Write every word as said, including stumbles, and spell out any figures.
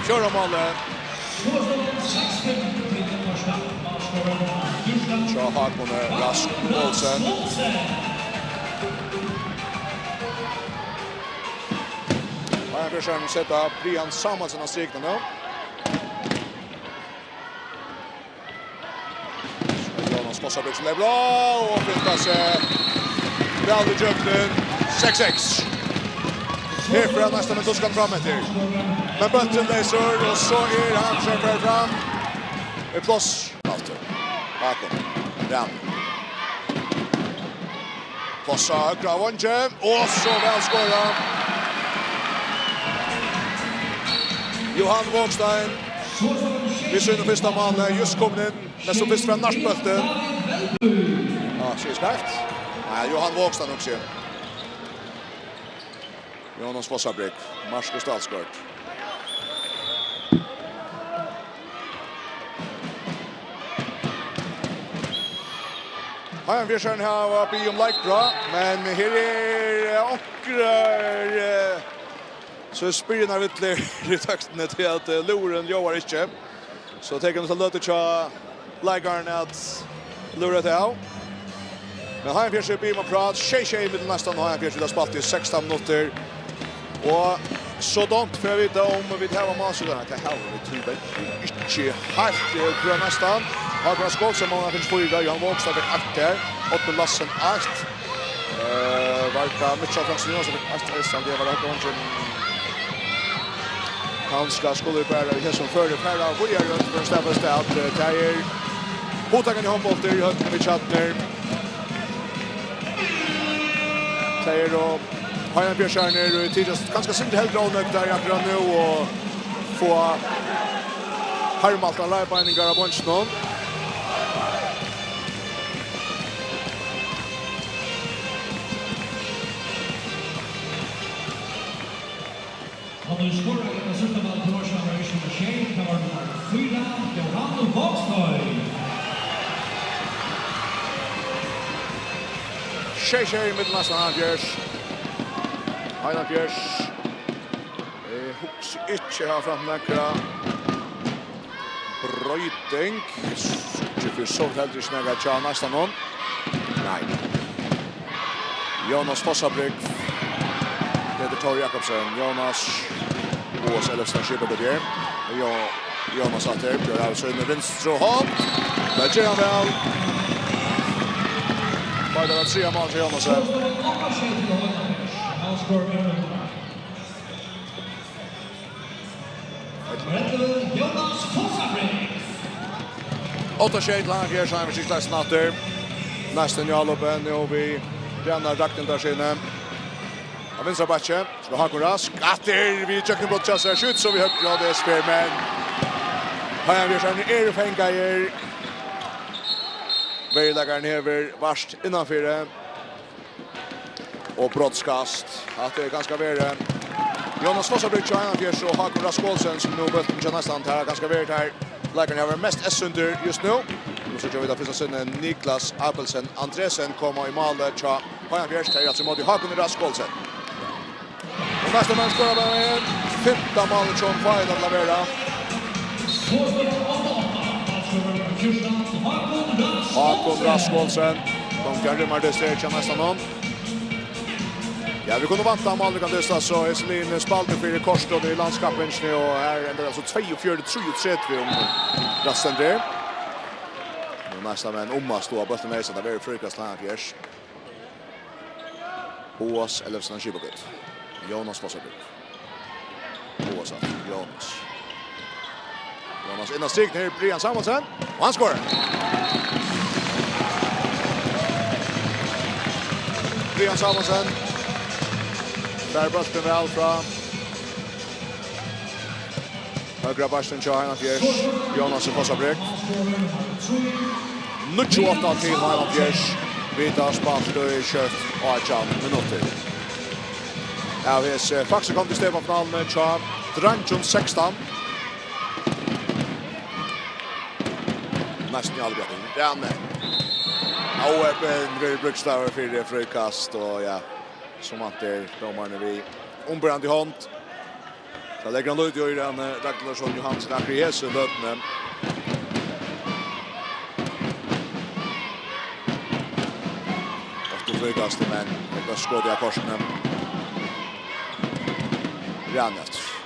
Fjórða málið. Hjá Hákoni Rask Olsen. Einar Bjørnsen setur Brian Samuelsen á strikuna nú. Jonas Fossabygg sum leipur á og fintar seg væl ígjøgnum. Seks seks. Her fer hann næstan, men so skal hann fram eftir. Men bólturin leysur, og so er hann sjálvur fram. Er pláss. Aftur. Bakom. Ram. Fossa høgra av veingi. Og so væl skorað. Johan Vågstein. Við sínum fyrsta máli, júst komin inn. Men so fyrst frá Nartbóltin. Ja, sigur skeivt. Nei, Johan Vågstein, hugsi eg. Jonas Fossabygg, Markus Dalsgaard. Heiðan Bjørnsen hava biðið um leikbrot, men her er, eh, onkrar, eh, so spyrja villur í tøgn, tí at, eh, lúðurin ljóðar ikki. So tekur tað løtu hjá leikaranum at lúra tað av. Men Heiðan Bjørnsen biður um prát, sjey sjey í millum næstan, Heiðan Bjørnsen, vit hava spælt í sekstan minuttir. Og so dámt fyri at vita um vit hava mál, so tað hava vit tíverri ikki heilt, eh, prøvað næstan. Hákon Skov, sum hevur fingið fýra, Johan Vågstad fekk eitt her, Oddur Lassen eitt. Eh, var tað Mitchell Fransen Johansson fekk eitt eisini, tað var Oddur Lassen. Kanska skulu vit bara í hesum føri fara víðari, fyri at staðfesta at, eh, tað er hugtakandi hondbóltur í høvdinum við Tjarnir. Tað er og Heiðan Bjørnsen er og tykist kanska sindur heldur ónøgd har akkurát nú og fáa harmalt av leiðbeiningar av beinkinum. Hann hevur skorað í síðsta mál, Brorsan er ikki nummer sjey, tað var nummer fýra, Johan Vågstad. Sjey sjey í millum næstan, Heiðan Fjørs. Heiðan Fjørs. Eg hugsi ikki her fram nakra broyting. Síggi fyri so vítt heldur ikki nakað hjá næstan hon. Nei. Jonas Fossabygg. Petur Thor Jakobsen. Jonas. Boas Ellefsen skipar gott her. Jo, Jonas aftur. Bjørn Alvsøy við vinstru hond. Tað ger hann væl. Bara tað triðja mál hjá Jonas her. Jonas Fossabygg. Átta sjey til Heiðan Fjørs, Heiðan Fjørs, næstan aftur. Næstan í álopið, nú við Bjarna Ragnhildarsyni. Á vinstra bakki, so Hákon Rask. Aftur við gjøgnumbrot hjá sær, skjýtur so við høgru, og tað er sperr, men Heiðan Fjørs eru fangaðir. Veruleikarin hevur vart innanfyri. Og brotskast. Hatta er kanska verið Jonas Fossabygg hjá Heiðan Fjørs og Hákon Rask Olsen, sum nú bóltin hjá næstan. Tað er kanska verið har leikararnir hava verið mest eyðsýndir júst nú. Nú síggja vit á fyrsta sinni Niklas Abelsen Andresen koma í málið hjá Heiðan Fjørs. Tað er aftur móti Hákon Rask Olsen. Og næsta mann skorar bara ein. Fimta málið hjá honum, fáir til at vera. Hákon Rask Olsen. Kom Gerri Mardestir hjá næstan hon. Ja, vit kunnu vænta mál, vit kunnu vita, so hesin liðin spældi fyri kortini í landskappingini, og her endar altso tveyogfjøruti trýogtretivu um rætt stendur. Nú næstan við ein um at sláa bóltin, so tað verður fríkast Heiðan Fjørs. Boas Ellefsen, hann skipar gott. Jonas Fossabygg. Boas aftur, Jonas. Jonas inn á strikuna her, Brian Samuelsen. Og hann skorar. Brian Samuelsen. Fær bóltin væl frá høgra bakkinum hjá Heiðan Fjørs, Jonas Fossabygg. Níggju átta til Heiðan Fjørs. Vit hava spælt í skjótt átjan minuttir. Av hesi faktiskt kom til stevnafinaluna hjá dreingjum sekstan. Næstan í alveg. Ja, nei. Óheppin verður brúkstaður fyri fríkast, og ja, sum vant er dómarin við umberandi hond. Tað leggur hann lítið í, hann, eh, Ragnarsson Johansen, akkurát í hesi løtuni. Ofta fríkast, men tað er skot í kortini. Rani aftur.